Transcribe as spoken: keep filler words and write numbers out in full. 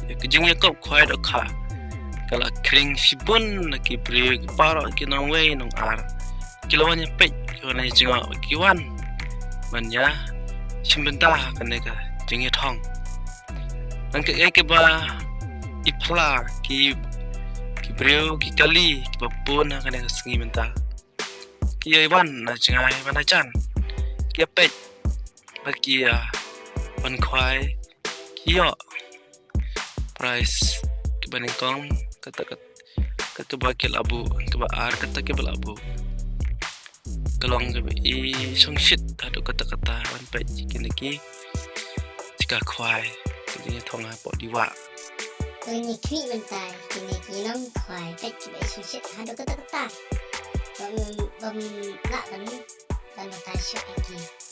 Ïa ka jingïakop khwai dohkha ka la khring shibun na ki briew, ki paralok, ki nongwei nongar. Ki la wan ïa peit, ki wan ïa jngoh, ki wan ban ïa shim bynta ha kane ka jingïathong. Nang kaei kaba i phla ki, ki briew, ki kali kiba bun ha kane ka sngi mynta, ki ïa wan na jngai bad na jan, ki ïa peit bad ki ïa wan khwai, ki ïoh prize kiba nyngkong, kata, kata, kata kaba ki la buh, kaba ar, kata kiba la buh. Ka long kaba i shongshit haduh katta katta ban peit kine ki jaka khwai, ki jingïathong hapoh Dewah. Ka ngi khmih mynta kine ki nongkhwai, peit kiba i shongshit haduh katta katta. Bym, bym lah ban, ban batai shuh ïa ki.